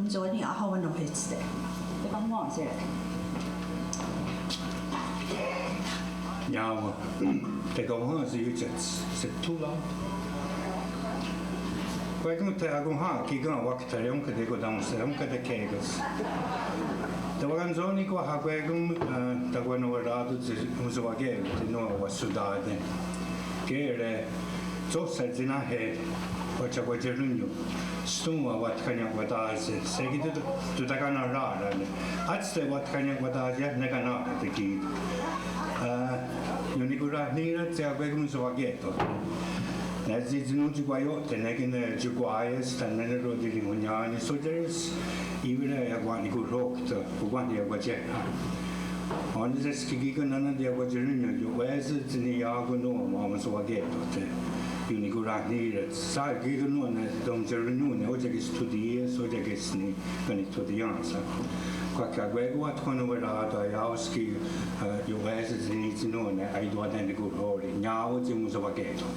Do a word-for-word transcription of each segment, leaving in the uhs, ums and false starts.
Tsi wáhi ahawanóhetste. Tekaonhwá:se. Nyawa. Tekaonhwá:se ión:tehs thethohká. Kwah kèn:tho akonhwa' kí:ken wa'kthareónhkate' kotwenhserónhkate' ké:ka's. Tewakanón:ni kwah akwé:kon, eh, takwanonhwerá:ton tsi onhsewa'kè:ton ne wahsontá:te'. Kè:re, tsóhsa tsi náhe wa'thyakwatsirónnion. Stón:wa wa'tkania'twatá:se', shé:kon to, to takanahrá:rale'. Átste wa'tkania'twatá:se' iah ne kaná:ta' kí:ken. Ah, ionnikonhrahní:rats tsi akwé:kon onhsewa'kè:ton. Ne tsi tsi nón:we tsi kwa'ió'te' ne kí:ken tsi kwá:iats tánon' ne rotirihonnién:ni sótieres, í:wera iah kwah nikonhrókta, kwah nikonhrókta. Ó:nen tsi kí:ken nón:we tsi akwá:ton ne io'wé:sen tsi niiá:kon nón:we wahsonwa'kè:ton. Ionnikonhrahní:rats. Sa' kí:ken nón:we ne tonhserónnion ne ótia'kes thotí:ies, ótia'kes ni, ká:ti' thotí:iens. Kwah akwé:kon wa'tkwanonhwerá:ton iá:wes ki', eh, io'wé:sen tsi ní:tsi nón:we ne aetwá:te' nikonhró:ri. Nyawa tsi onhsewa'kè:ton.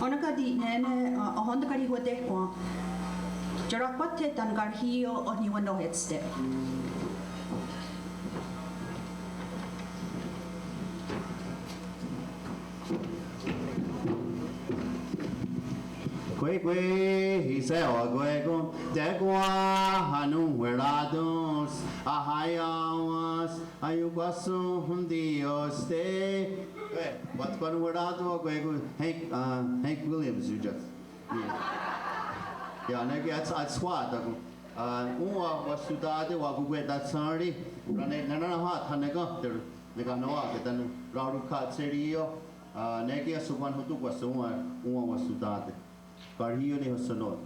Ó:nen ká:ti' nè:ne, ah, ahón:ton' karihwatéhkwen. Tiorakwáhte tánon' karihí:io oh niwanóhetste'. Kwé:kwe, í:se' akwé:kon tewahononhwerá:tons, ahaiá:wens, aionkwahsón:ton Dios te'. Kwah, wa'tkwanonhwerá:ton akwé:kon Hank, ah, Hank Williams, you just. Yeah. Yeah, ne kí:ken ats, ats wa'tà:kon. Ah, òn:wa wahsontá:te' wa'kokwe'tahsén:ri, rane, nana nahò:ten ne ká:ti', ne kanawà:ke tánon' rarokhahserí:io. Ah, ne kí:ken só:kwanhontón:kwase' òn:wa, òn:wa wahsontá:te'. Karihí:io ne ahsennó:ni.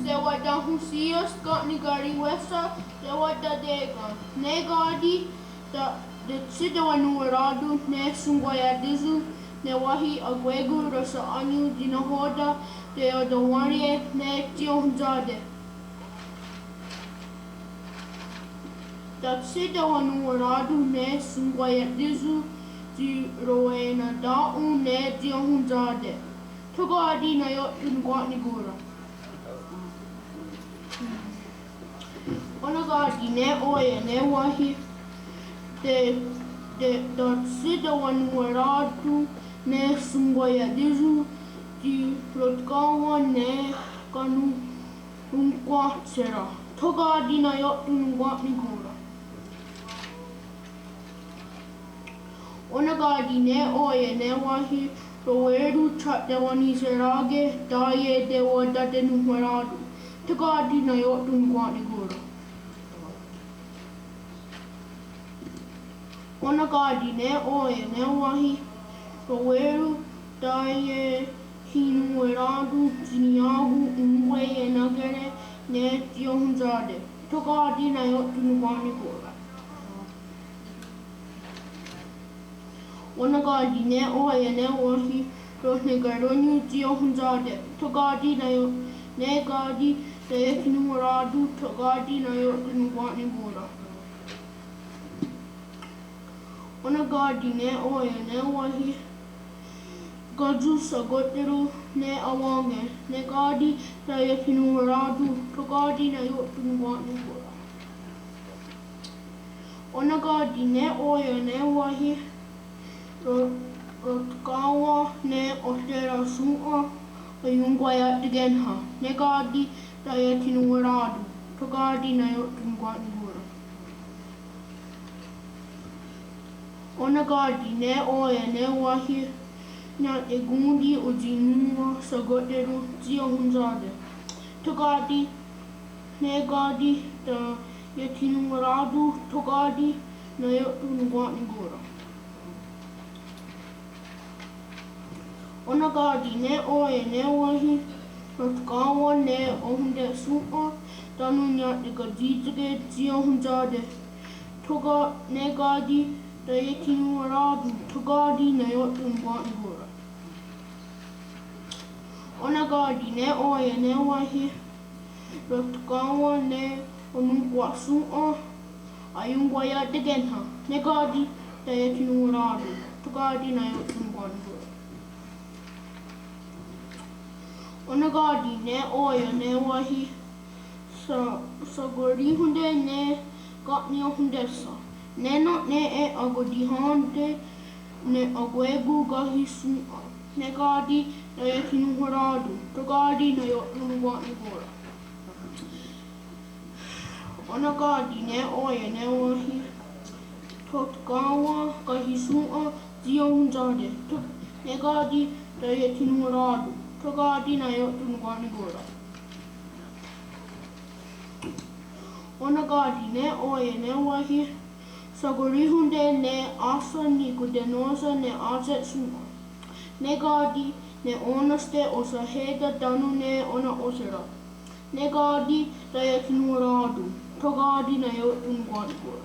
Sewatahonhsí:iohst ken' nikarì:wes, sewataté:ken'. Ne ká:ti' ta, tsi tewanonhwerá:ton ne Shonkwaia'tíson, ne wáhi akwé:kon rohsèn:nion tsi nahò:ten teiotonhwénrie ne tsi ionhwentsá:te'. Ta tsi tewanonhwerá:ton ne Shonkwaia'tíson tsi rowenatá:wen ne tsi ionhwentsá:te'. Tho ká:ti' naió'ten kwah nikó:ra. Ó:nen ká:ti' ne ó:ia' ne wáhi, te, te, ta tsi tewanonhwerá:ton ne Shonkwaia'tíson tsi rotká:wen ne kanonhwentsherà:'a. Tho ká:ti' naió'ten kwah nikó:ra. Ó:nen ká:ti' ne ó:ia' ne wáhi, rowé:ton tsi tewanonhwerá:ke tá:ien tewatatenonhwerá:ton. Tho ká:ti' naió'ten kwah nikó:ra. Ó:nen ká:ti' ne ó:ia' ne wáhi, rowé:ton tá:ien thinonhwerá:ton tsi niiá:kon òn:kwe ienà:kere ne tsi ionhwentsá:te'. Tho ká:ti' naió'ten kwah nikó:ra. Ó:nen ká:ti' ne ó:ia' ne wáhi, rohnekarónnion tsi ionhwentsá:te'. Tho ká:ti' nai, ne ká:ti' tá:ien thinonhwerá:ton. Tho ká:ti' naió'ten kwah nikó:ra. Ó:nen ká:ti' ne ó:ia' ne wáhi, kéntsion shakó:teron ne awèn:ke ne ká:ti' tá:ien thinonhwerá:ton. Tho ká:ti' naió'ten kwah nikó:ra. Ó:nen ká:ti' ne ó:ia' ne wáhi, ro, rotká:wen ne ohtera'shòn:'a aionkwaia'takéhnha ne ká:ti' tá:ien thinonhwerá:ton. Tho ká:ti' naió'ten kwah nikó:ra. Ó:nen ká:ti' ne ó:ia' ne wáhi, nia'tekón:ti otsi'nón:wa shakó:teron tsi ionhwentsá:te'. Tho ká:ti', ne ká:ti' tá:ien thinonhwerá:ton. Tho ká:ti' naió'ten kwah nikó:ra. Ó:nen ká:ti' ne ó:ia' ne wáhi, rotká:wen ne ohonte'shòn:'a tánon' nia'tekatsì:take tsi ionhwentsá:te'. Tho ká, ne ká:ti' tá:ien thinonhwerá:ton. Tho ká:ti' naió'ten kwah nikó:ra. Ó:nen ká:ti' ne ó:ia' ne wáhi, rotká:wen ne ononkwa'shòn:'a aionkwaia'takéhnha ne ká:ti' taiethinonhwerá:ton, tho ká:ti naiotronhonhwerá:ton. Ó:nen ká:ti ne ó:ia ne wáhi sa-, shakorihón:te ne ka'niahontéhsha. Nè:ne nè:'e akotihén:te ne akwé:kon kahi'shòn:'a. Ne ká:ti taiethinonhwerá:ton, tho ká:ti naiotronhwerá:ton. Ó:nen ká:ti ne ó:ia ne wáhi thotkà:wen kahi'shòn:'a tsi ionhwentsá:te. Ne ká:ti taiethinonhwerá:ton, tho ká:ti naiotronhwerá:ton. Ó:nen ká:ti ne ó:ia ne wáhi shakorihón:te ne áhsen nika'tenón:sa ne ase'shòn:'a. Ne ká:ti ne ó:nenhste osahè:ta tánon ne onon'óhsera. Ne ká:ti taiethinonhwerá:ton, tho ká:ti naiotronhwerá:ton.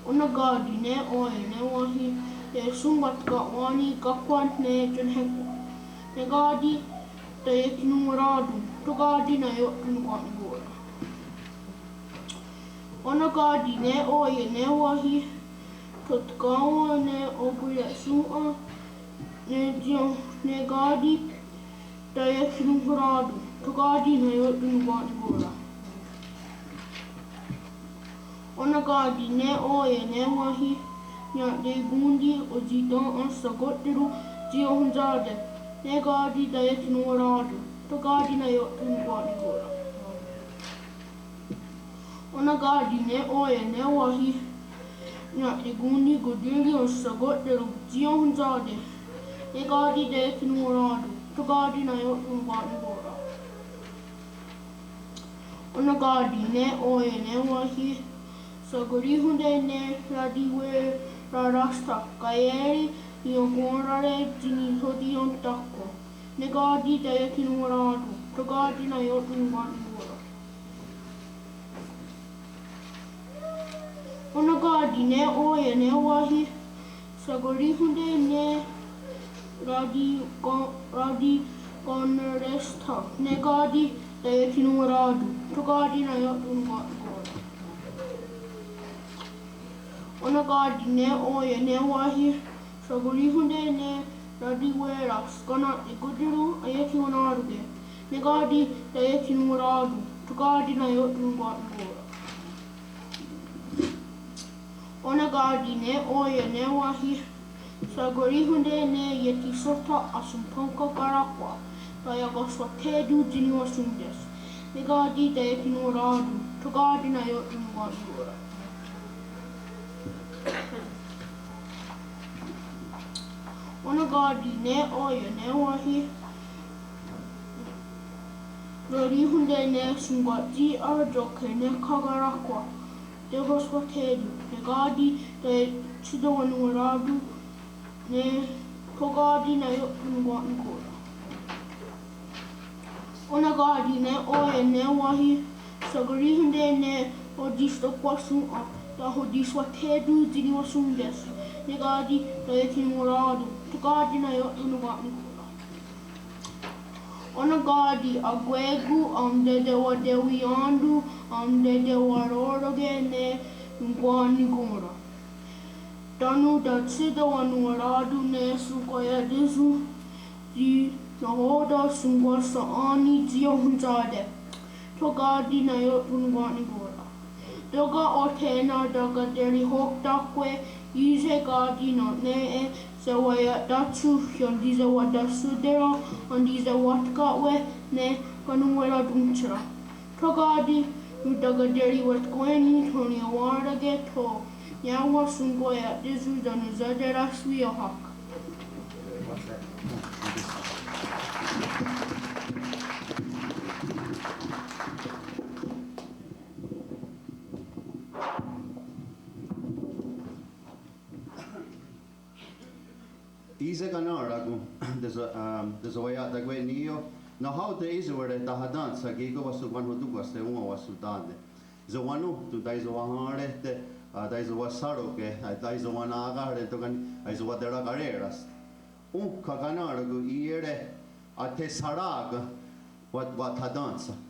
Ó:nen ká:ti ne ó:ia ne wáhi teionhwatka'wén:ni kakhwá:t ne tionhékwa. Ne ká:ti taiethinonhwerá:ton, tho ká:ti naiotronhwerá:ton. Ó:nen ká:ti ne ó:ia ne wáhi thotkà:wen ne okwire'shòn:'a ne tsi-, ne ká:ti taiethinonhwerá:ton, tho ká:ti naiotronhwerá:ton. Ó:nen ká:ti ne ó:ia ne wáhi nia'tekón:ti otsi'tèn:'a shakó:teron tsi ionhwentsá:te. Ne ká:ti taiethinonhwerá:ton, tho ká:ti naiotronhwerá:ton. Ó:nen ká:ti ne ó:ia ne wáhi nia'tekón:ti kontírio shakó:teron tsi ionhwentsá:te. Ne ká:ti taiethinonhwerá:ton, tho ká:ti naiotronhwerá:ton. Ó:nen ká:ti ne ó:ia ne wáhi shakorihón:te ne ratiweraráhstha kaié:ri niiokonhrá:re tsi nithotientáhkwen. Ne ká:ti taiethinonhwerá:ton, tho ká:ti naiotronhwerá:ton. Ó:nen ká:ti ne ó:ia ne wáhi shakorihón:te ne ratiko-, ratikoneréhstha. Ne ká:ti taiethinonhwerá:ton, tho ká:ti naiotronhwerá:ton. Ó:nen ká:ti ne ó:ia ne wáhi shakorihón:te ne ratiwé:ras kana'tekón:teron aiethiwennarón:ke. Ne ká:ti taiethinonhwerá:ton, tho ká:ti naiotronhwerá:ton. Ó:nen ká:ti ne ó:ia ne wáhi shakorihón:te ne iethihsótha ahsonthenhkákaráhkwa taiakaswathé:ton tsi niwahsón:te's. Ne ká:ti taiethinonhwerá:ton, tho ká:ti naiotronhwerá:ton. Ó:nen ká:ti ne ó:ia ne wáhi rorihón:te ne shonkwahtsí:'a tiotkehnéhkakaráhkwa tehoswathé:ton. Ne ká:ti taietshitewanonhwerá:ton, ne tho ká:ti naiotronhwerá:ton. Ó:nen ká:ti ne ó:ia ne wáhi shakorihón:te ne otsistohkwa'shòn:'a tahotiswathé:ton tsi niwahsón:te's. Ne ká:ti taiethinonhwerá:ton, tho ká:ti naiotronhwerá:ton. Ó:nen ká:ti akwé:kon aontetewatewién:ton aontetewaró:roke ne onkwehnikonhra. Tánon tatshitewanonhwerá:ton ne shonkwaia'tíson tsi nahò:ten shonkwashà:ni tsi ionhwentsá:te. Tho ká:ti naiotronhwerá:ton. Tóka' oh thé:nen takaterihò:kon táhkwe í:se' ká:ti nè:'e sewaia'táhson iontisewatáhsonte' ron'ontisewatka'we' ne kanonhwerá:tonhsera. Tho ká:ti iontakateriwatkwé:ni tho niawén:rake tho niá:wen shonkwaia'tíson tánon saterahswí:iohak. Í:se' kanèn:rakon, tese-, ah, tesewaia'takwe'ní:io, nahò:ten í:seware tahatén:tshakwe' ki' wahsonkanhotón:kwase' òn:wa wahsontà:te. Sewano, tóta' í:se' wahén:rehte', ah, tóta' í:se' wahsé:roke', ah, tóta' í:se' wanà:kahere' tóka' ni', ah, í:se' watera'karé:ras. Ónhka kanèn:rakon í:iere', ah, theshará:ken', wa'thatén:tshakwe'.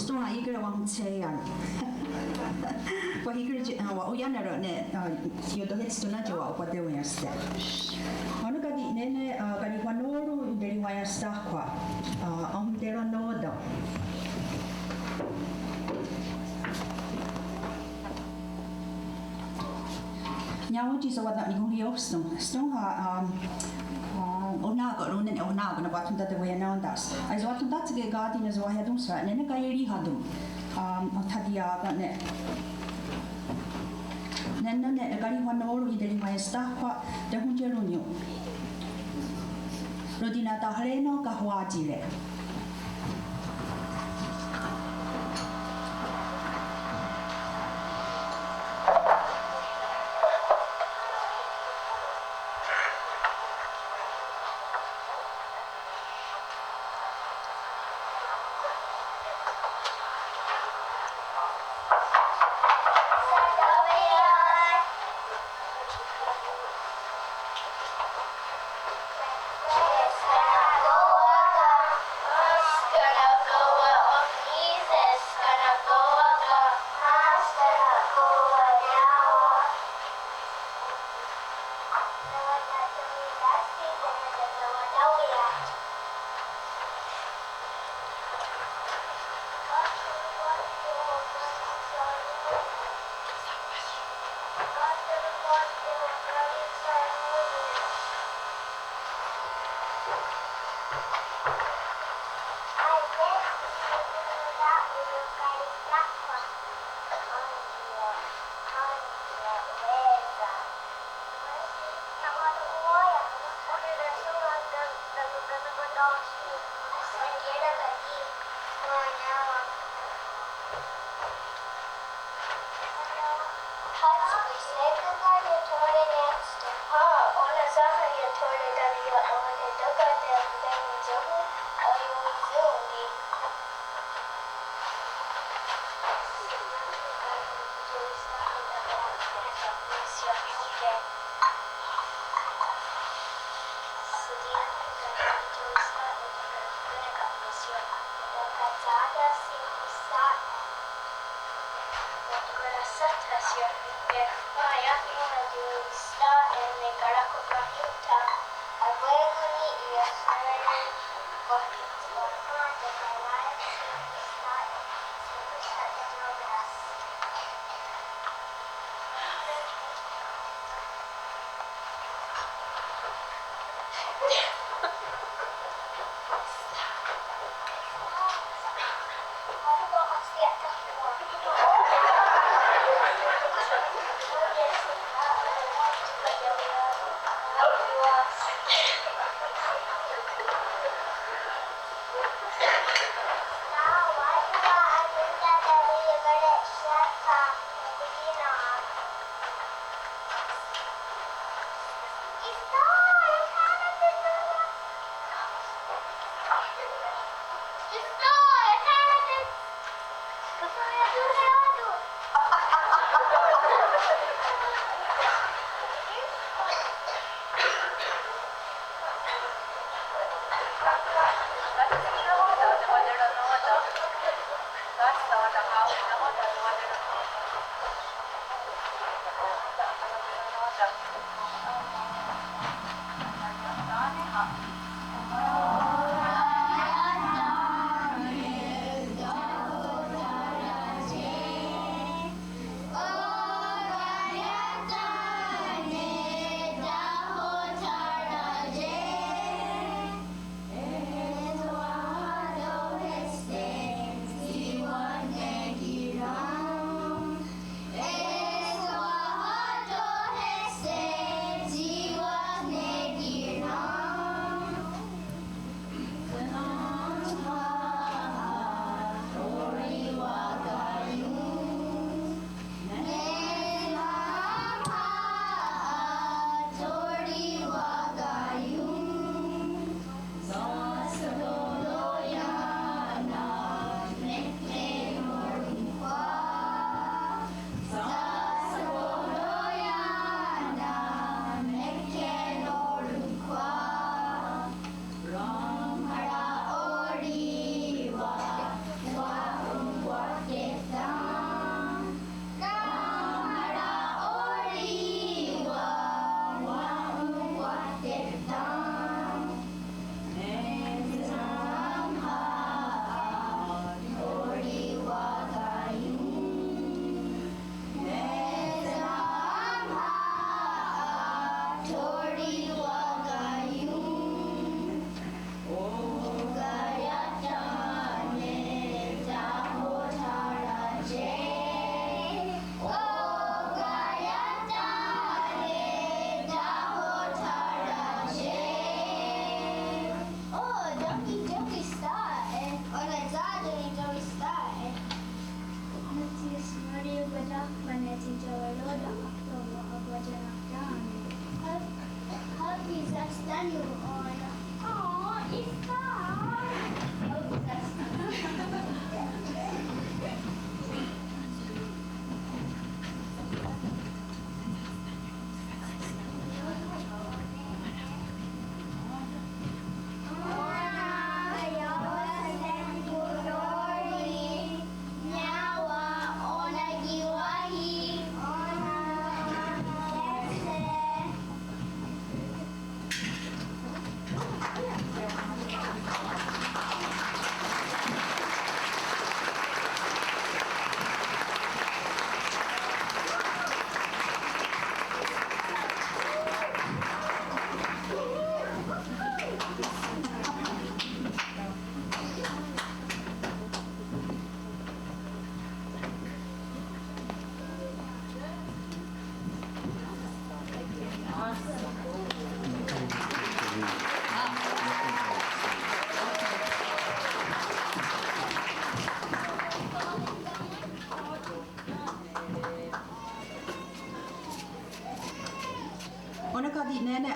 Stón:ha í:kehre wahontshé:ia'k. Wahí:kehre, wa'oiá:nere ne, iotohétston ne wa'onkwateròn:ia'ste'. Ó:nen káti' nè:ne karihwanó:ron ioterihwaiénhstahkwa'. Ahonterennó:ten'. Niá:wen tsi sewaten'nikonhrióhston. Stón:ha, um, um, ohná:ken, ne ohná:ken ne wa'thontáteweiennén:ta's. Ae sewathontá:tske' káti' ne sewahiá:tons, nè:ne kaieríhaton. Um, othatiia'kèn:'e. Nè:ne ne karihwanó:ron ioterihwaiénhstahkwa' tehontié:rons nión'. Rotinatahré:nen kahwá:tsire'.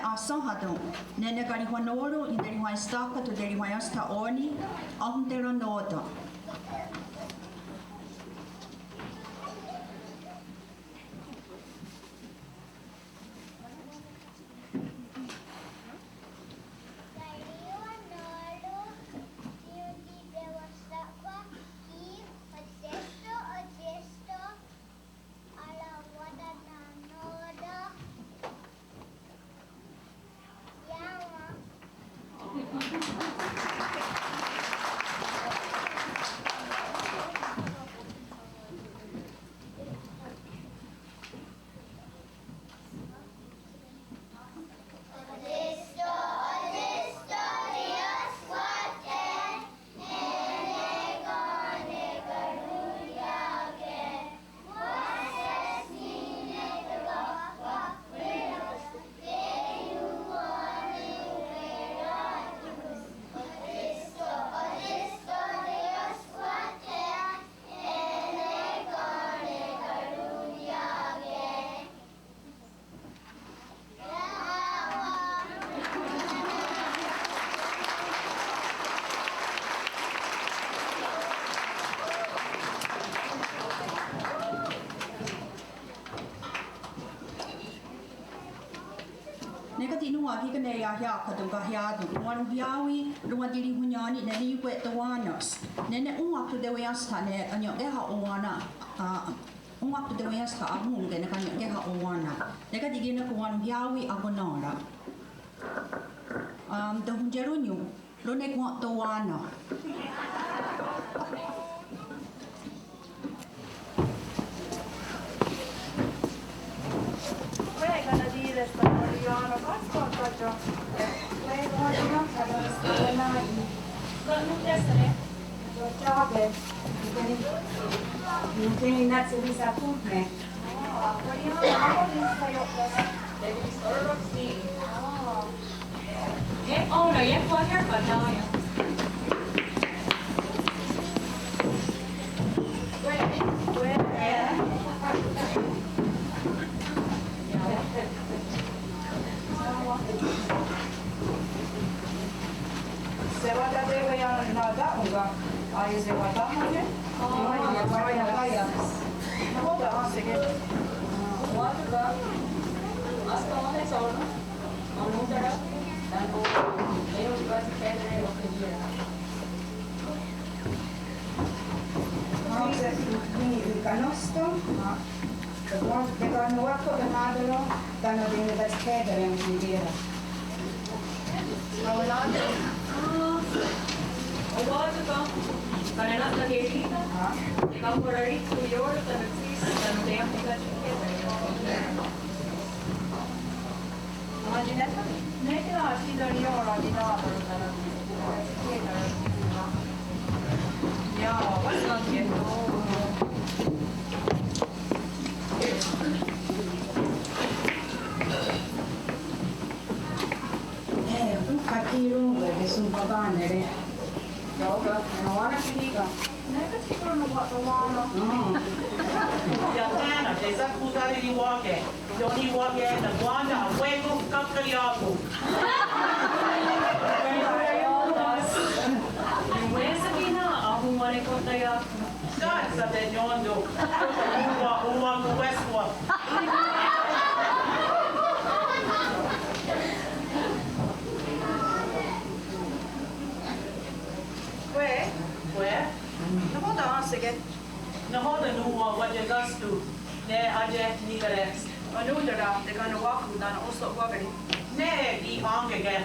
Ahsénhaton ne ne karihwanó:ron ionterihwaiénhstha, ionterihwaiénhstha ó:ni ahonterennó:ten. Ne káti' nòn:wa kí:ken ne iahià:katon kahiá:ton, ronwahiá:wi, ronwatirihonnién:ni ne Niió:re Tewá:nen's. Ne ne ón:wa tontewiénhstha ne anien'kéha owén:na, a, ón:wa tontewiénhstha ahón:ke ne anien'kéha owén:na. Ne káti' kí:ken ne ronwahiá:wi akonà:ra. Am, Tohontié:ron, ronekwen'towá:nen. Sewatá:te' wa'kèn:tare' nà:'a, aesewatá:te'. Entonces, ni, ni, ni kanónhstha, tekaiánere wákton kanà:taro, tánon' tsi nikatskè:tare' nonkwentì:ra. Eh, ónhka ki' rón:kwe, ki' shonkwakà:nere'. Tó:ka', nowá:nen ki' kí:ken. Nè:'e káti' ronwatowá:nen. Mm. Iah ne, ne, tsi sahkó:re' niwá:ke'. Tó:ni wá:ke' ne kwén:ta, wé:kon katkaià:kon. Niwé:sen kí:ken, ahonwá:nen kontá:ia'k. Sat, sat, te'nión:ton. Uwa, uwa, kowéskwa. Kwé, kwé. Nahò:ten' á:seke'. Nahò:ten' nòn:wa wa'akèn:tste'. Nè:'e á:ke' nì:kehre'. Onón:tara, tekanowá:kon tánon' ohskwá:keri. Nè:'e ki' èn:keke'.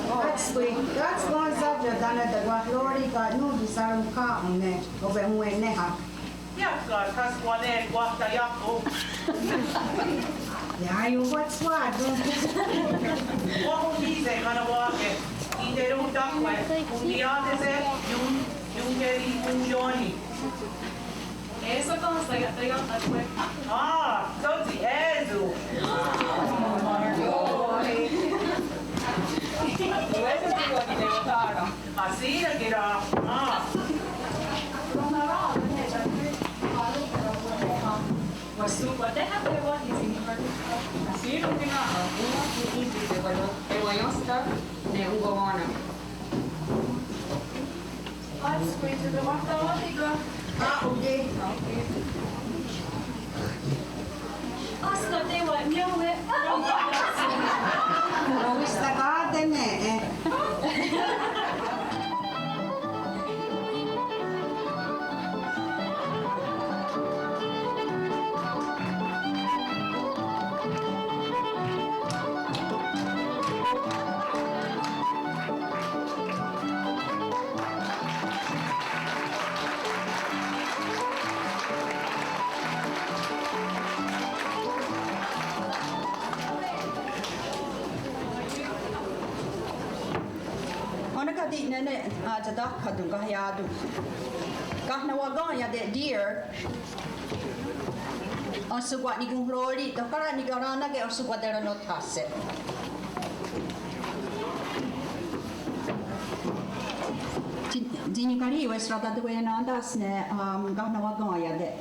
Kátskwi, kátskwi, tánon' tewahrò:ri' ka' nón:we saronhká:wen' ne okwehonwehnéha. Iah ká:ti' kwah ne kwahtaià:kon. Iah ionkwá:ton. Wahón:nise' kanowá:ke'. Iterón:ta'kwe'. Kontiiá:tese' iohn, iohn kerihonnién:ni. É:so ken saiontá:takwe'. Ah, sótsi é:so. Ásta tewa'iión:we. Rowistaká:te' nè:'e. Ó:nen káti' nè:'e, ah, tatakhátton' kahiá:ton'. Kahnawakèn:'a dear. Ahsonkwa'nikonhró:ri, tohkára nikarén:nake ahsonkwaterennótha se'. Tsi, tsi nikarì:wes ratatewennién:ta's ne, um, kahnawakèn:'a te'.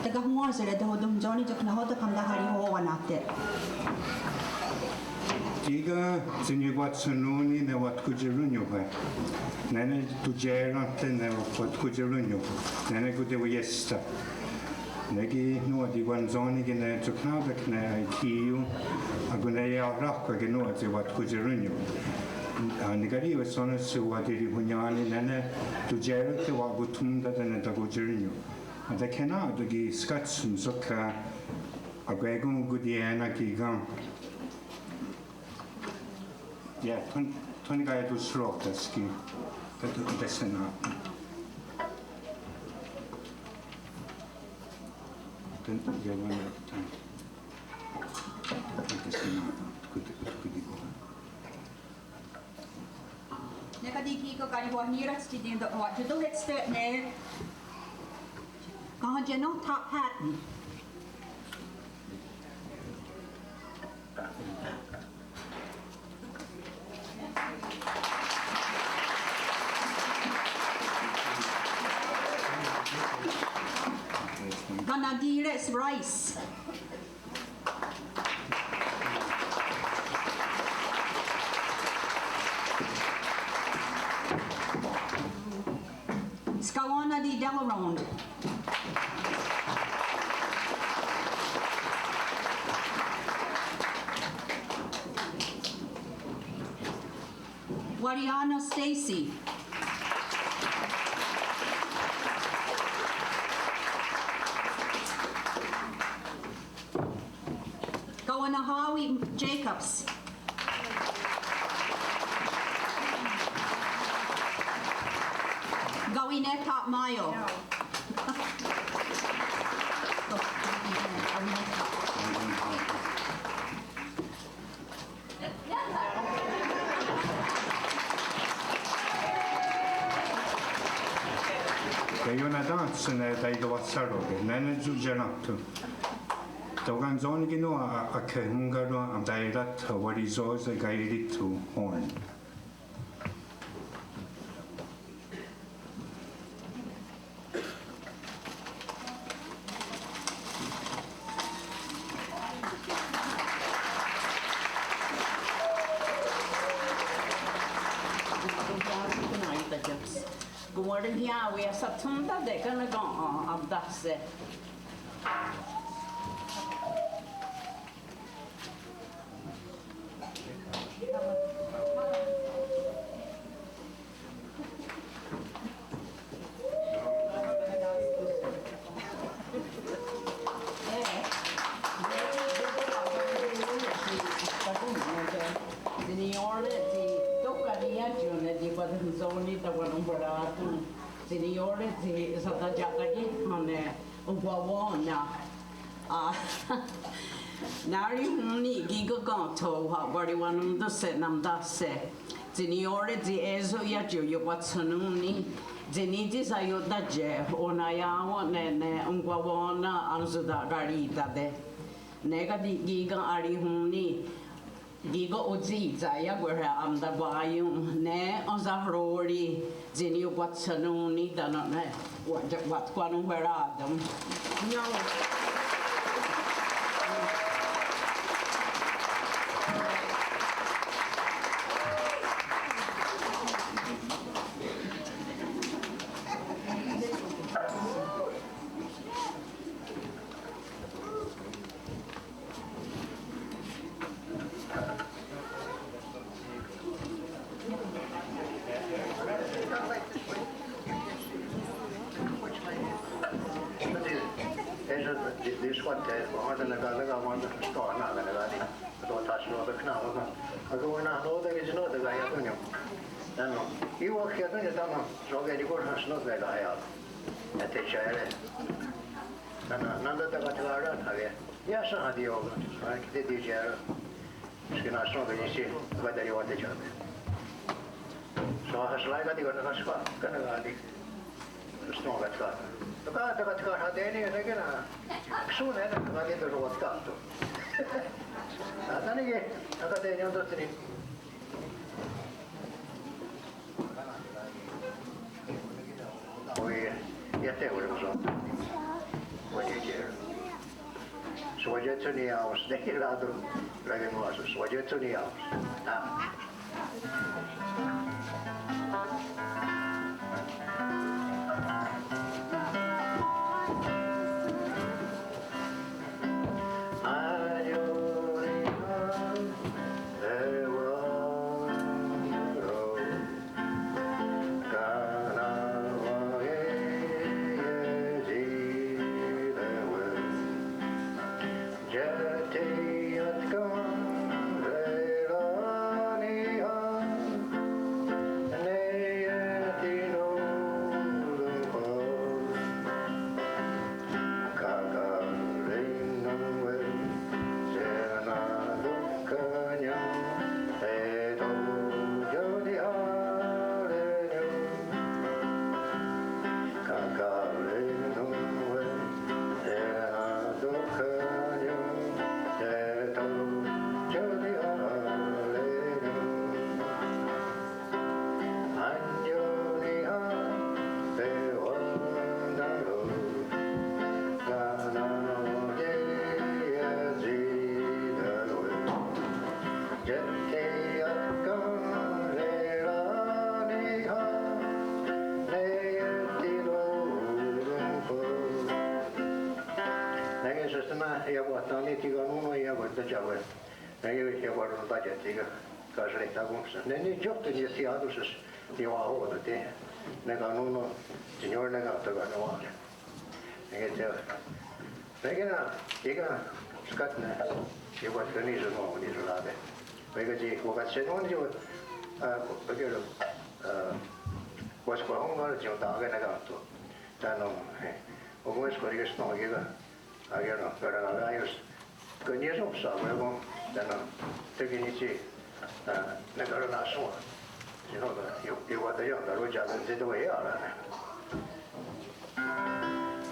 Tekahonwá:sere' tehotonhontsó:ni, tsi nahò:ten' ka'taharihowá:nahte'. Kí:ken tsi nikwatshennón:ni ne watkontirónnion. Nè:ne tontié:rehte' ne watkontirónnion. Nè:ne kontiweiésta. Nè:'e ki' nòn:wa tikwantsó:ni ki' ne tiohnà:tak ne aekhí:io. Akoneia'ráhkhwa ki' nòn:wa tsi watkontirónnion. Ah, nikarì:wes ó:nen tsi watirihonnién:ni nè:ne tontié:rehte' wa'kothón:tate' ne takón:ti. Atekhennà:ton' ki' skátson sok akwé:kon kontiié:na' kí:ken. Yeah, tho, tho nikaietónhsro'tá:ske'. Ka tho, tho tesennà:ton'. Tho, tho, yeah, one at a time. Tho tesennà:ton'. Kut, kut, kut, kut. Nè:'e káti' kí:ken karihwahní:rats tsi tientohwa'tión:tste' ne Kahentie'nón:tha' Patton. Kanatì:re's Rice. Skawòn:nati' Delaronde. Wariana Stacy. Kawanahà:wi' Jacobs. Kawinetha' Mayo. Teiotnahtá:tsi ne taitewahsá:roke', nè:ne tiotié:ra'tho'. Tewakantsó:ni ki' nòn:wa a, a, akhehón:karon' Atairáhtha' Warisohse' Kaierí:tho' Horn. Konwá:ri niá:wi ahsathón:tate' ken ne ken, a, atáhse'. Tsi niió:re tsi tóka' niiátione' tsi kwatonhontsó:ni tawanonhwerá:ton'. Tsi niió:re tsi satatia'takéhtha'ne' onkwawén:na'. A, nahò:ten' kí:ken kéntho wahariwanón:tonhse' na'táhse'. Tsi niió:re tsi é:so iátion ionkwatshenón:ni. Tsi ní:tsi saiotátie' onaiá:wen' ne, ne onkwawén:na' ahsontakarì:tate'. Nè:'e káti' kí:ken aorihón:ni. Kí:ken otsì:tsi ia'kwere'ankwayon ne enhsahró:ri tsi niionkwatshenón:ni tánon ne wa'tkwanonhwerá:ton. Tánon, nahò:ten tsi nòn:we tsi ká:ien. Tánon, nahò:ten tsi ká:ien. Iah shénha tsi iohke, ah, ki' tsi tsi ié:ren. Skenatshén:ke tsi, ká:ti' tsi wa'teià:te. Sóhahs lá:ken tsi ká:ti' ken' ká:ti'. Sóhahs ká:ti' ken' ká:ti'. Tóka' tsi ká:ti' ken' ká:ti' ne ká:ti' ken'. Ksone' ne ká:ti' ken' tóka' tsi ká:ti'. Tánon ki', ká:ti' ken' tóka' tsi ne. Oye, ya te ora nosotros. Oye, quiero. Swayé:tsho ni aos, ne ki' lá:ton, rakenuáhse, swayé:tsho ni aos. Ah. Nè:'e sóstha ne iakwa'tén:'a ne ti' kanón:na iakwa'tén:'a tsi akwé:kon. Nè:'e iakwa'tén:'a tsi akwé:kon. Ká:ti' ne takón:se'. Nè:'e ne iohtí ne tsi atónhses ne wahó:ton' ti'. Ne kanón:na tsi niió:re ne ká:ti' kanón:na. Nè:'e tsi. Nè:'e ki' ne, ki' ne, skátne. Iakwa'tkaní:se' ne wahón:tonhse' lá:ke. Wáhi ken' tsi, wakatshé:nen tsi, ah, wáhi ken' tsi, ah, wahskwá:kon tsi iontà:ke ne ká:ti'. Tánon, eh, okwé:kon tsi ki' ne, ki' ne, Á:ke ne, ká:ti' ne, ká:ti' ne, ká:ti' ne, ká:ti' ne, ká:ti' ne, tóka' ne tsi, ah, ne ká:ti' ne só:nen. Tsi ne, io, io, wa'teià:ta, ro, tsi, tsi, tóka' iá:ra ne.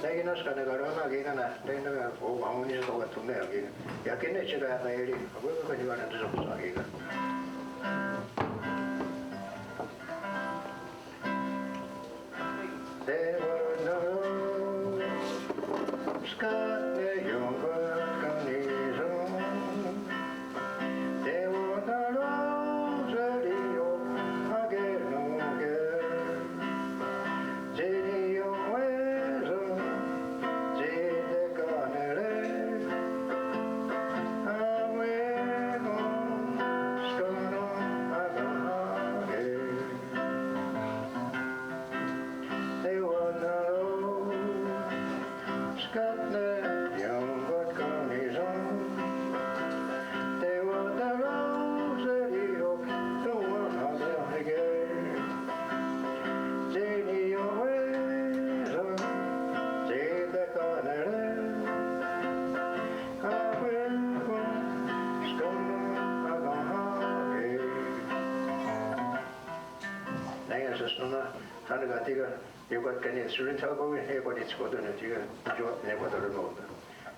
Nè:'e ki' ne, skátne ká:ti' ne, ki' ne, ne, ne, ne, o, wahón:ni tsi tóka' tho ne, ki' ne. Iah ki' ne, tsi ká:ti' ne, ri, akwé:kon ken' tsi ká:ti' ne, tsi só:nen, ki' ne. Nè:'e sóstha ne, tánon' ká:ti' ken' iakwa'tkaní:se', tsi ronsahá:kon iakwa'tkaní:se' tóka' ne tsi ken' tsi io'te ne wa'tkaronó:ten'.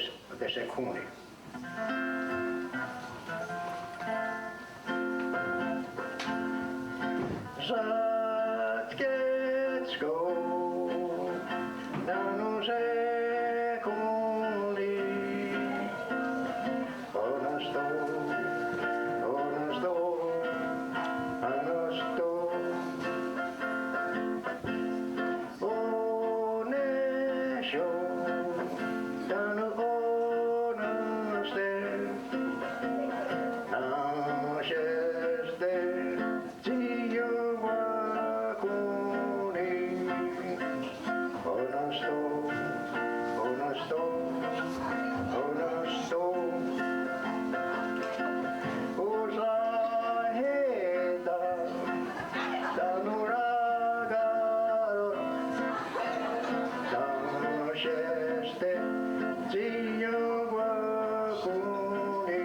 Otes-, otesekhón:ni. Satskè:tsko tánon sekhón:ni. Onónhsto, onónhsto, onónhsto. Onéhsio tánon onónhste. Nahsiéste tsi iohwakón:ni. Onónhsto, onónhsto, onónhsto. Osahè:ta tánon rakarò:ten. Nahsiéste tsi iohwakón:ni.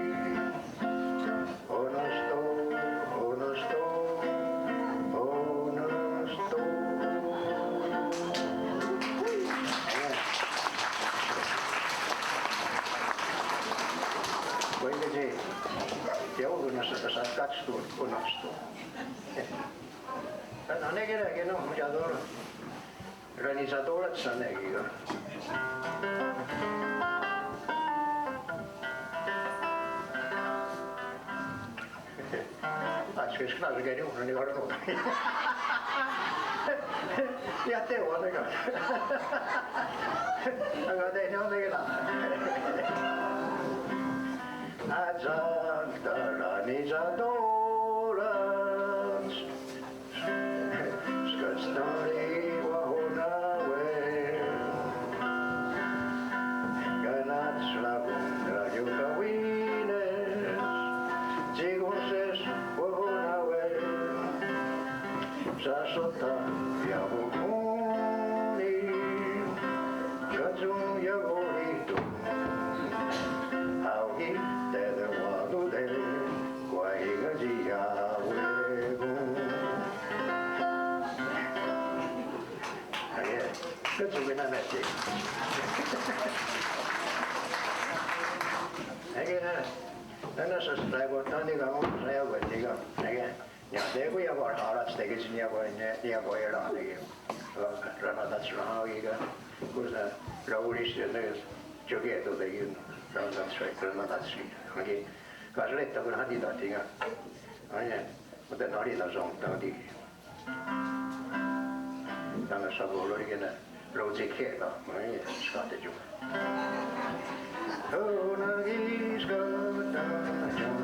Onónhsto, onónhsto, onónhsto. Kwah tóka' tsi iá:ken sa-, satskè:tsko, onónhsto. Tánon ne kí:ken, no, muchadora. Ranitsató:rats ne kí:ken. Á:tskes ká:ti' ne kí:ken, ranitsató:rats. Iah tewaneká'. Aká:ti' ne kí:ken. Á:tsak ranitsató:rats. Skátstari wahonná:we'. Kanatshrakón:ra' ionkawí:ne's. Tsi kón:sehs wahonná:we'. Sahsótha iakohón:ni. Kátsonhiakorihtón:ni. Aó:re' tewá:ton' kwah í:ken tsi iá:ken. Aie, kátsonhiakorihtón:ni. Aie, nahò:ten sahskehstè:kon tánon' ká:ti' ne kí:ken. Aie, nahò:ten ká:ti' iakohrá:rats, ká:ti' ne iakohrá:rats ne kí:ken. Ranatshrakón:ni kí:ken. Kó:sa raorísio ne kí:ken, ioké:ton' ne kí:ken. Ranatshra-, ranatshra-, aie. Ká:ti' ne tánon' ne kí:ken. Aie, ó:nen ne kí:ken, tánon' ne kí:ken. Tánon' ne kí:ken, raotshe'kè:ta, aie, skátskehte' tsi. Ó:nen ne kí:ken, tánon' ne kí:ken.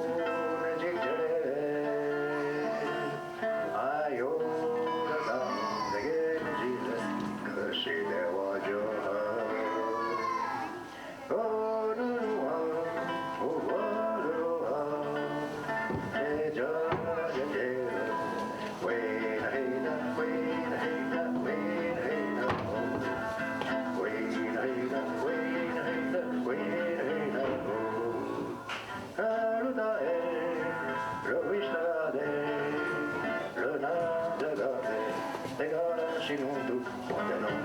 Tánon, tánon,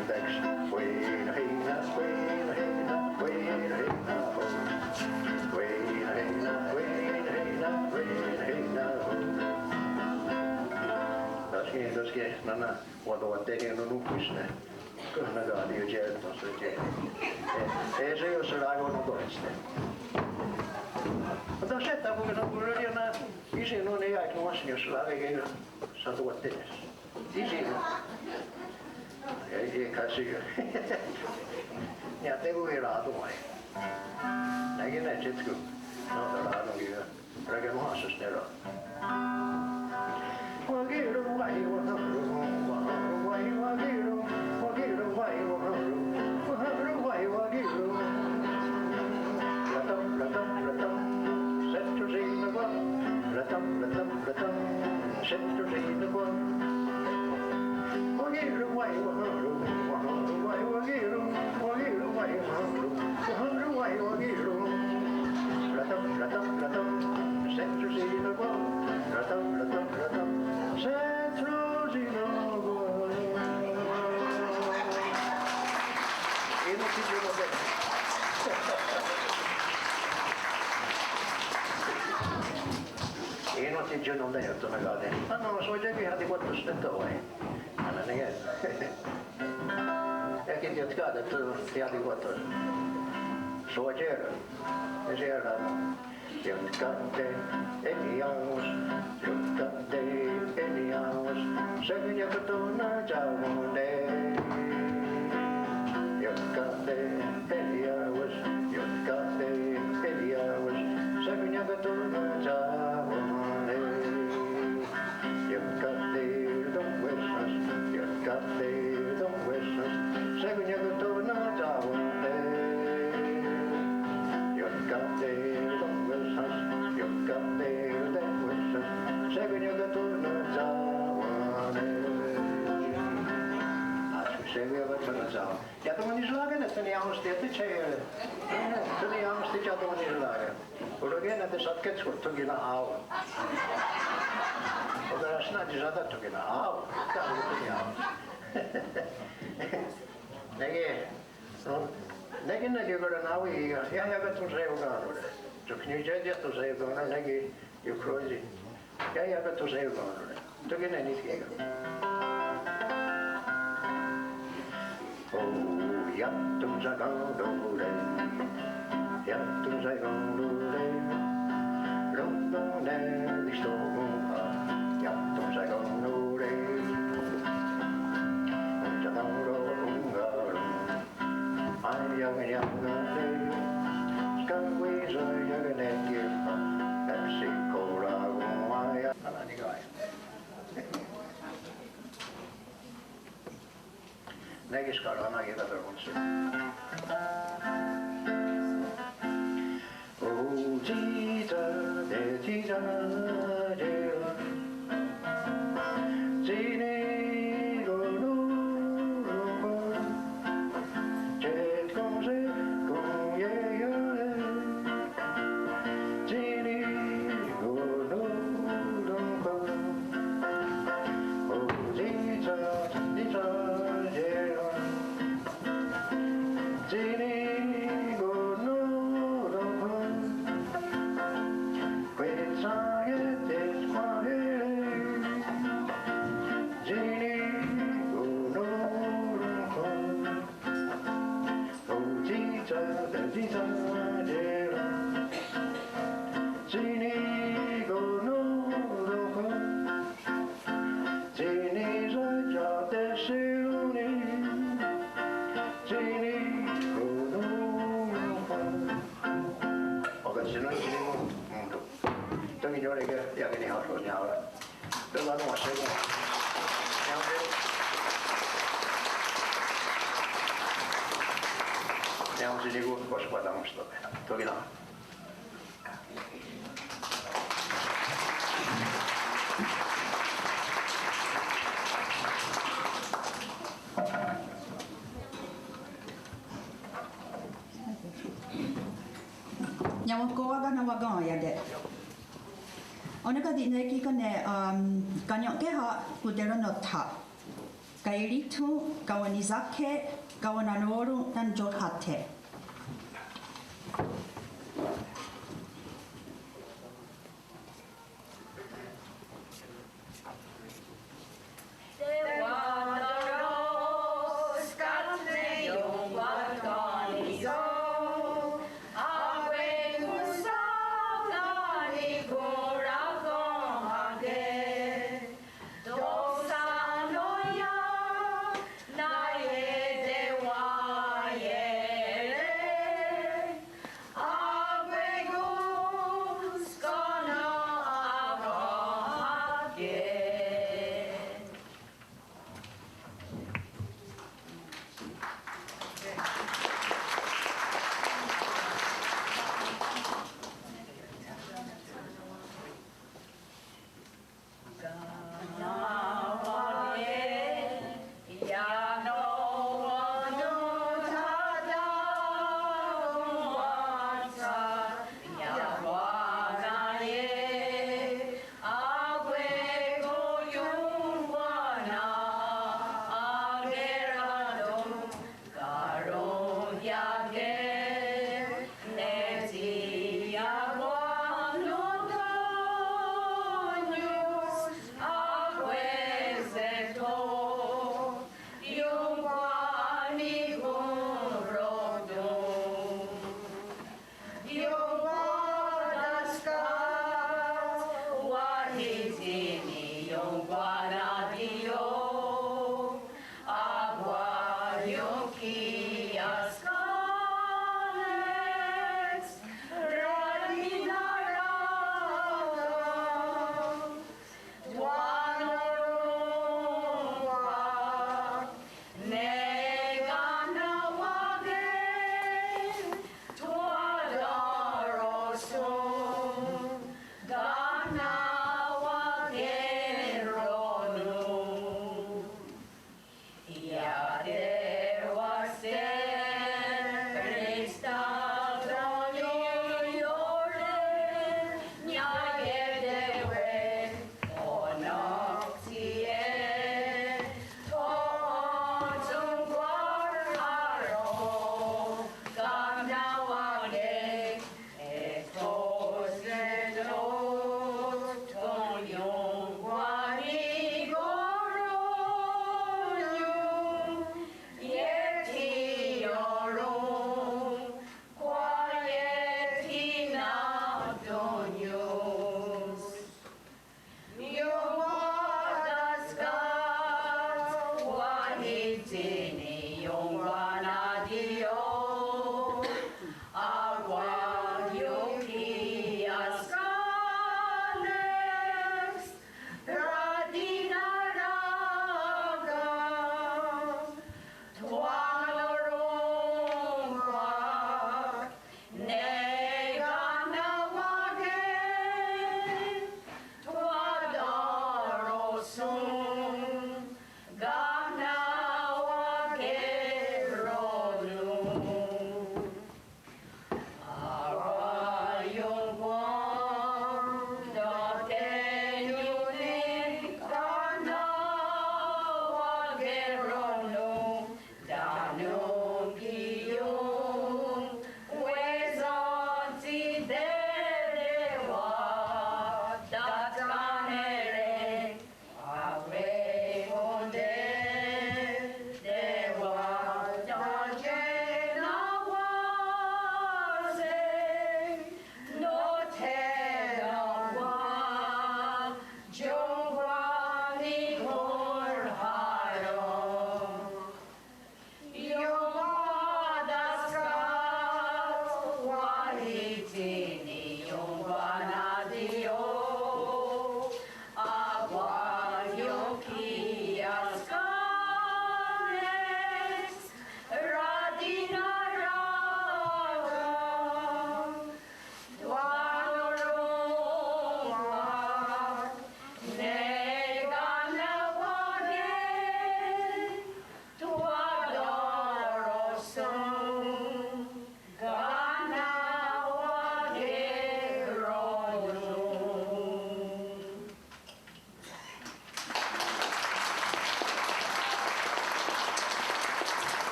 tánon, wa'towa'tté:ri' nonónhkwis ne. Kón:ha káti' otsié:ren entonces, e, e, eso yo' será:ko nontó:rste. Entonces tánon, porque no ocurriría nada. Ísi' nó:nen ia'tonhwáhsen, será:ke, sha'towa'tté:res. Ísi'. E, e, casi. Nia'té:kon kera'tón:we. Nákena tsi tku. No, kera'tón:we. Rakenonhwáhsen sté:ra. É:nonte tsi ió:ne. É:nonte tsi ió:ne, tóka' káti'. Ah, no, so ya ki' hatikwáhtos ne tó:we. Á:na' nè:ne. Iah ki' tiótka'te' tsi hatikwáhtos. Só:tsi. Ese' á:ra. Tiótka'te' eniá:wes, tiótka'te' eniá:wes, shé:kon ia'káton ne tsá:wente. Tiótka'te' eniá:wes, tiótka'te' eniá:wes, shé:kon ia'káton ne tsá:wente. Tiótka'te' tó:kwes, tiótka'te' tó:kwes, shé:kon ia'káton ne tsá:wente. Tiótka'te' tó:kwes, tiótka'te' tó:kwes, shé:kon ia'káton ne tsá:wente. Shé:kon ia'káton ne tsá:wente. Iah tánon' niserá:ke ne tsi niió:re, tsi, tsi, tsi niió:re, tsi iah tánon' niserá:ke. Oré:ken ne tsi satkétskon tho ki' ne aá:wen'. Okarahsnà:ti satá:ton ki' ne aá:wen'. Tánon' tsi niió:re. Nè:'e ki', nè:'e ki' ne Nicaragua, iah ia'káton saiokà:nore'. Tsi niió:re ia'káton saiokà:nore', nè:'e ki' Ukraine. Iah ia'káton saiokà:nore'. Tho ki' ne ní:tke'. Oh, iah tánon' saiokà:nore'. Iah tánon' saiokà:nore'. Rón:ton ne í:se' tó:ken'kha'. Iah tánon' saiokà:nore'. Iah tánon' ro' ónhkaron. Aiakenniiá:ken'ne', skawí:sen ia'kenekí:ken', Pepsi Cola ken aiakenniiá:ken'ne'. Nè:'e ki' skarà:nen ia'ká:ton' ónhse. Oh, tsi tsá:te, tsi tsá:tera. Tsi nikón:ron ken tsi tkonié:iere'. Tsi nikón:ron ken. Oh, tsi tsá:te, tsi tsá:tera. Tsi nikón:ron ken. Kwé:tsha'yé:re' tsi tkonié:iere'. Tsi nikón:ron ken. Oh, tsi tsá:te, tsi tsá:tera. Tsi nikón:ron ken. Tsi niió:re ia'te'shòn:'a. Tsi nikón:ron ken. Ó:nen ki' tsi nikón:ron ken. Tho ki' niió:re ia'kenihà:rons ne aá:wen'. Tho ki' ne wáhi. Tho ki' ne. Nyawen'kó:wa ken ne wa'kèn:rate'. Ó:nen káti' ne kí:ken ne, um, Kanien'kéha Kotero no Tha. Kaierí:ton, kawenhnisákhe, kawenhennó:ron iontiónhate.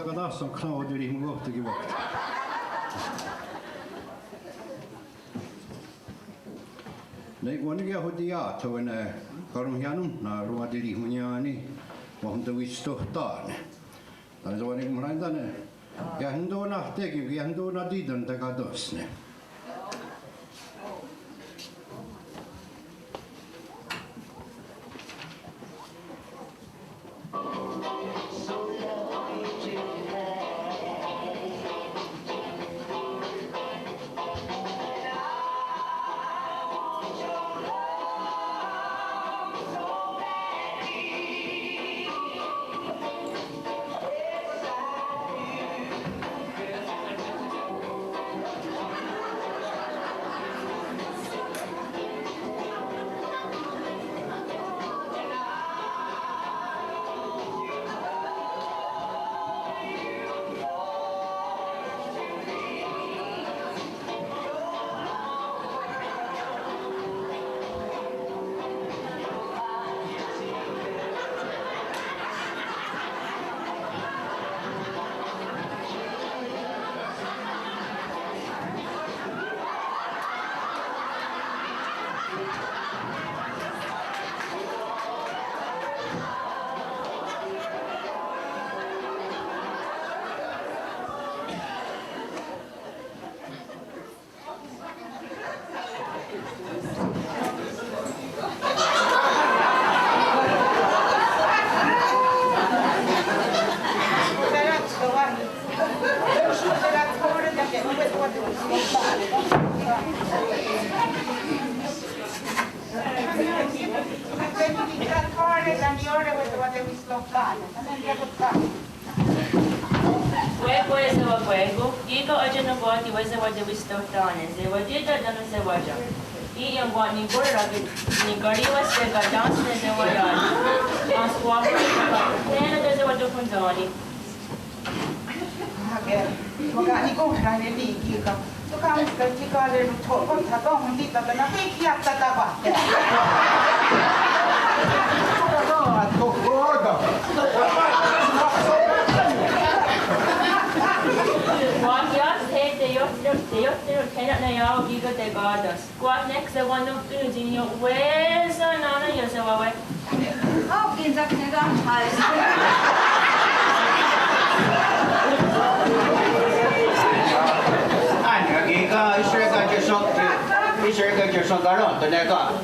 Katáhsa khá:ti wa'tirihnhon'kóhte' ki' wákta. Nè:'e wá:neke' ahotiia'tho' ne karonhianónhnha' ronwatirihonnién:ni' wahontawistohtà:ne. Tánon' sawá:nen ki' maharatén:ne'. Ki' ahontonahte'kèn:'a, ki' ahontonati'tèn:'a tekatónhsne'. Kwé:kon sewakwé:kon, kí:ken ó:nen nonkwá:ti wáhi sewatewistohtá:nen, sewatié:ren tánon' sewáhion. Í:i kwah nikó:re' nikarí:wahse' tánon' sewáhion. Áhsen kwah, té:nen tánon' sewatahontsó:ni. Á:ke, wakaní:kon ká:ti' kí:ken. Tóka' ká:ti' tóka' tóka' tóka' tóka' Kwah iah tsi teióhte, teióhte, teióhte ne iá:ken' kí:ken tekatónhs. Kwah nek sewanohtón:ni tsi niiohwésa'k nó:nen iohsewá:we'. Á:ke, kí:ken tsi nek ká:ti'. Á:ke, kí:ken, í:se' ká:ti' iohsewá:we', í:se' ká:ti' iohsewá:we', tóka' tóka' tóka'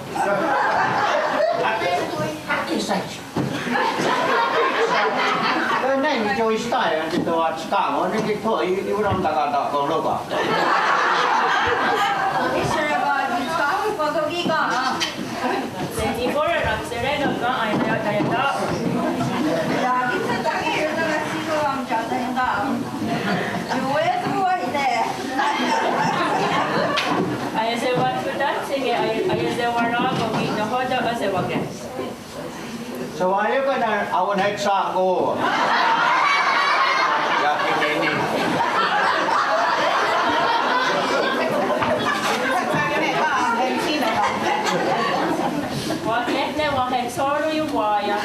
Nè:'e ne tiohwistaién:ten' tho atskà:win ne kí:ken tho iwé:nonhtaká:ta' ken' tóka'. Í:se' ká:ti' tskà:win kwah tóka' kí:ken. Seni kó:re' raksere' tóka' aiatá:ta'. Iah kí:ken tsi tóka' aiatá:ta'. Iwé:sewahte'. Aiasewatsó:ta'tsike', aiasewará:ko' ki' nahò:ten' asewaké:nhs. Sewaié:ken' ne aonhetsà:ko. Iah kí:ken ne. Kwah nek ne wahetsó:ron ionkwá:ien.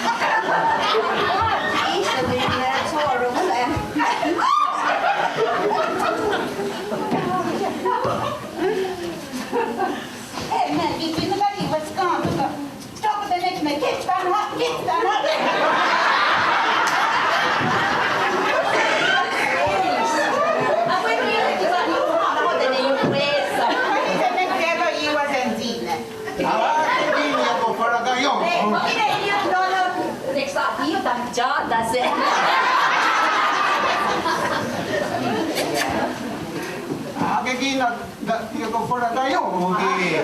Á:ke kí:ken. Tóka' iohwésa'k ki'.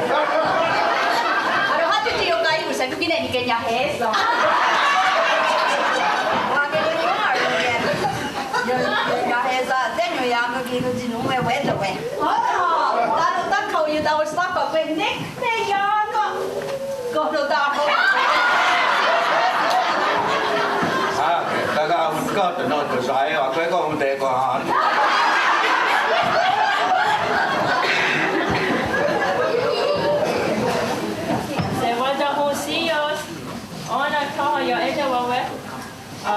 Arohátste' ioká:ti' iohwésa'k ki' ne kí:ken iahésa'k. Wa'kè:ne' ioiá:ron' ne. Ioiá:ron' ne iahésa'k, tsi ioiá:ron' ki' nonkwá:ti tsi nonkwá:ti. Tánon' tánon' iotá:wensa'k ne kí:ken iahésa'k. Kó:no' tánon'. Á:, tóka' iohwésa'k ne ioiá:ron' ne akwé:kon ne ioiá:ron'. Sewatahonhsí:ioht. Ó:nen tóka' ia'té:wa'we'. Á:,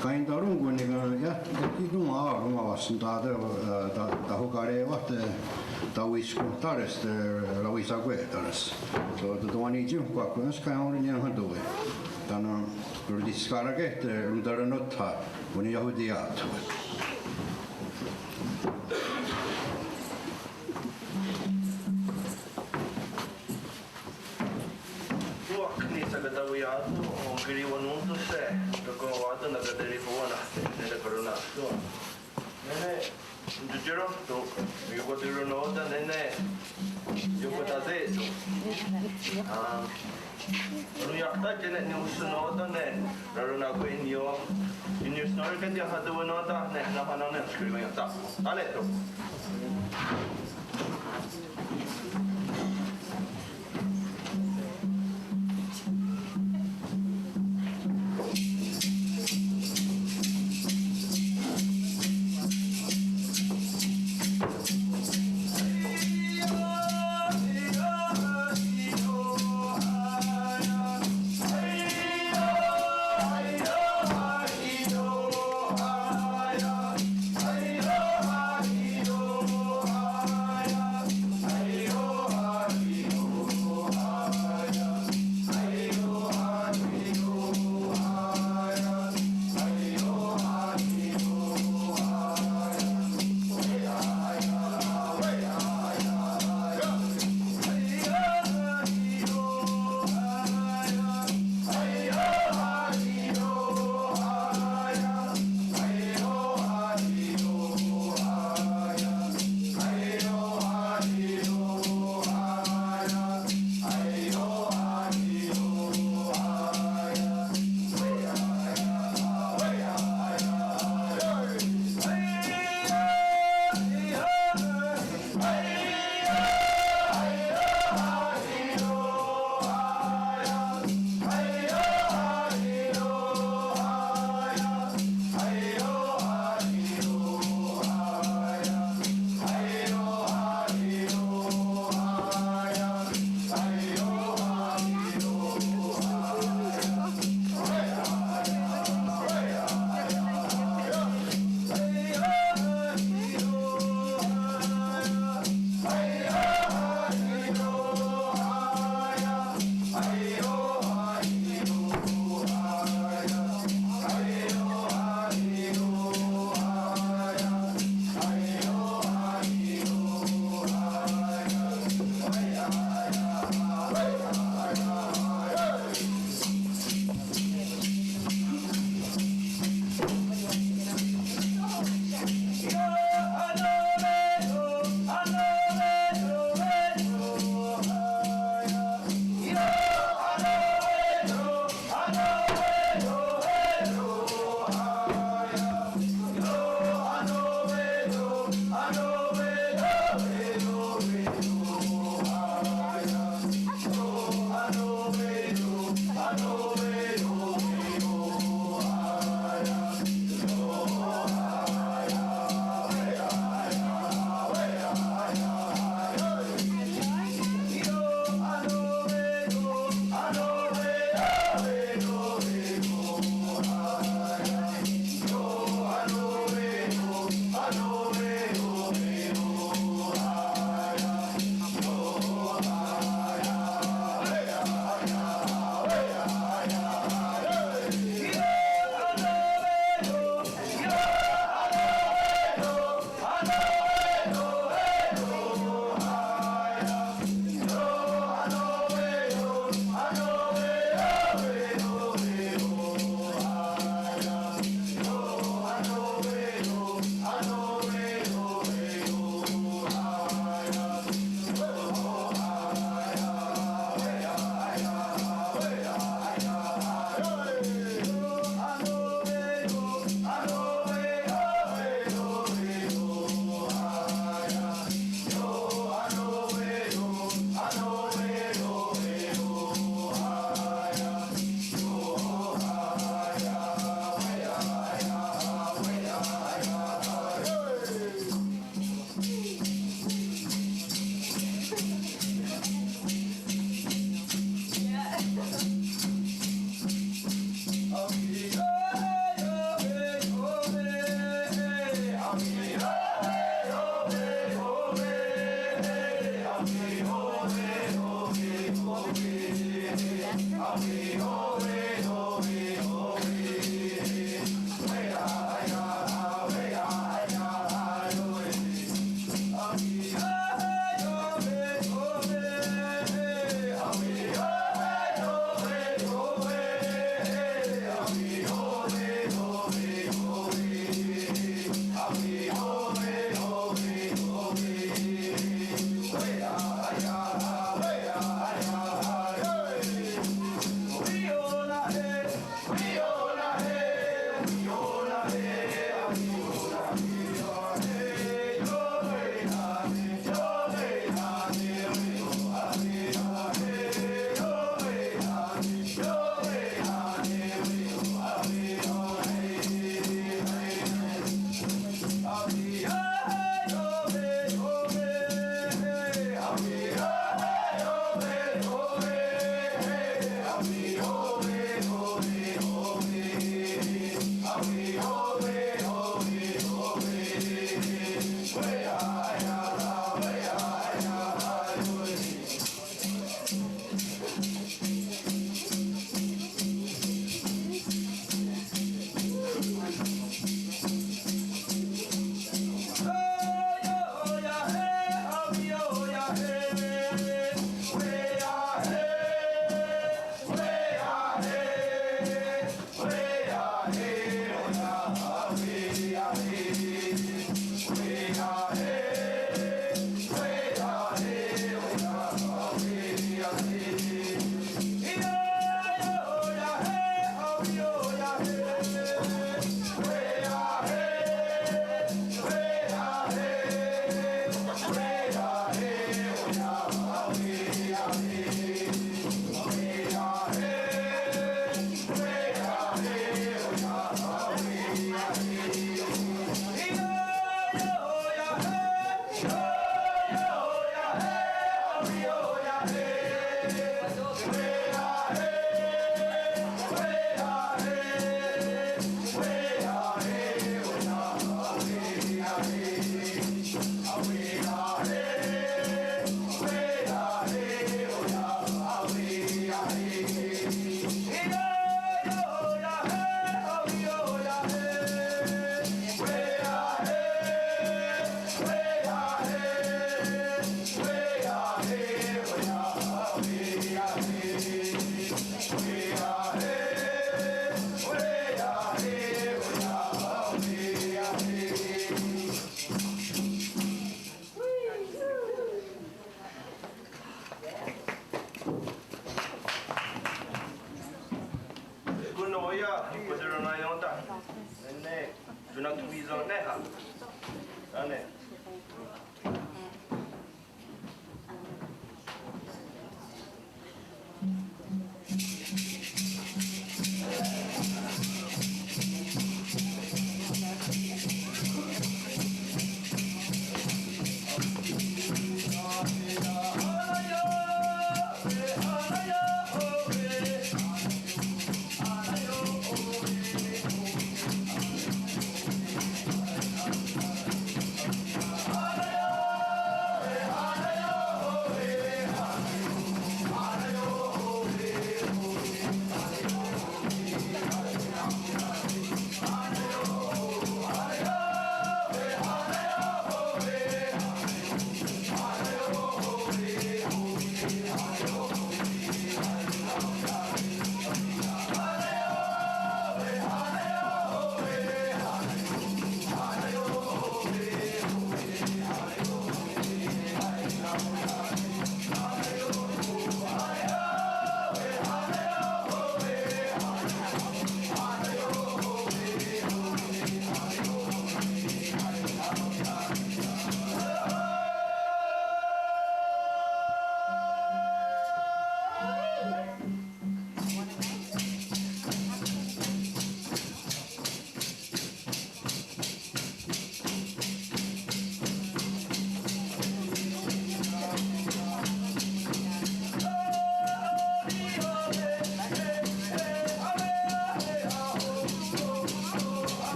Kaintarón:kon ne iah, kí:ken, rongá:wahs tá:ta, eh, ta-, tahonkaré:wahte, eh, tawískon tá:res, eh, rawisakwè:tarens. So, tánon tsi kwah ká:ti' ká:ti' niiohón:ton. Tánon rotiskà:rake, eh, rontaranótha, ó:nen iahotiiá:ton. Wákni shakataweià:ta, oh, kerihwanón:tonhse', tóka' wá:ton nakaterihowá:nahse', ne takaronahsón:ha. Nè:ne, rontotirón:ton, ionkwaterennó:ten nè:ne, ionkwatasè:ton. Ah, ronniia'tátie' ne niiohsnó:ten ne raronahkwé:ni, niiohsnó:re' káti' iahatewennó:ten ne nahò:ten ne kerihwaién:ta'kon. Tá:net.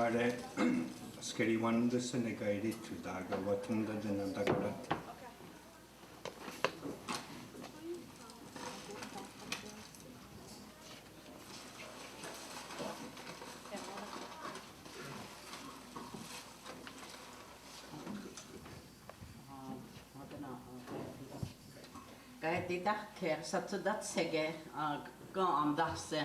Á:re, skerihwán:tonhse' ne kaierí:tho tá:ke wa'thón:tate' na'takarà:te'. Kaierí:take, satsotátseke, ah, ken entáhse.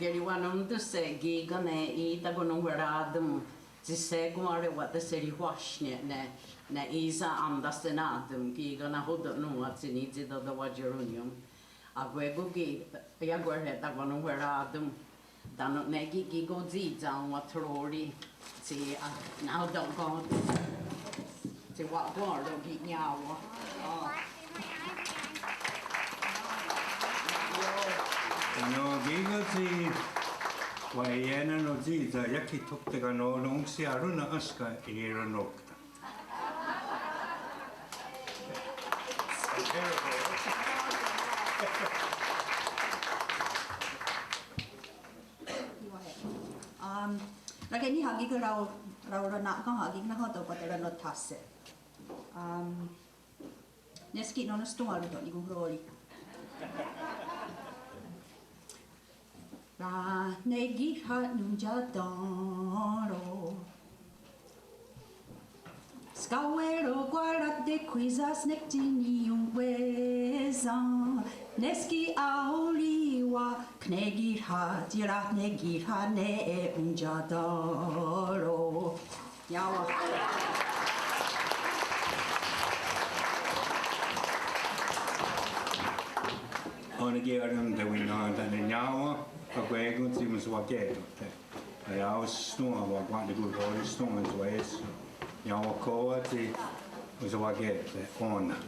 Kerihwanón:tonhse' kí:ken ne í: takononhwerá:ton tsi shé:kon á:re wa'taserihwáhsne' ne, ne í:se' entáhsená:ton kí:ken nahò:ten nòn:wa tsi ní:tsi tatewatirónnion. Akwé:kon ki' iákware takononhwerá:ton. Tánon' ne ki' kí:ken tsi tsá:ta wa'thoró:ri tsi, ah, nahò:ten ken tsi wa'kèn:ron' ki' niá:wen. Ah. Tánon' kí:ken tsi wa'eié:nen tsi tsa iah ki' thok tekanó:ron tsi aró:nen énska iró:nen ok. Um, rake'níha kí:ken rao, raorenna'kèn:'a kí:ken nahò:ten wa'teranotháhse'. Um, nés ki' nó:nen stenwá:ron' tó:ni konhró:ri. Ranekì:rha nontiatén:ro. Skawé:ron kwará:te' khwí:sas nek tsi niion'kwé:sen. Nés ki' aorì:wa khnekì:rha, tsi ranekì:rha ne ontiatén:ro. Niá:wen. Ó:nen ki' aró:nen tewinahtén:ne' niá:wen, akwé:kon tsi wa'shawaké:tohte'. Aiá:wens tó:nen wa'kwá:nen konhró:ri tó:nen wa'wá:ton. Niá:wen, akwé:kon tsi wa'shawaké:tohte'. Ó:nen.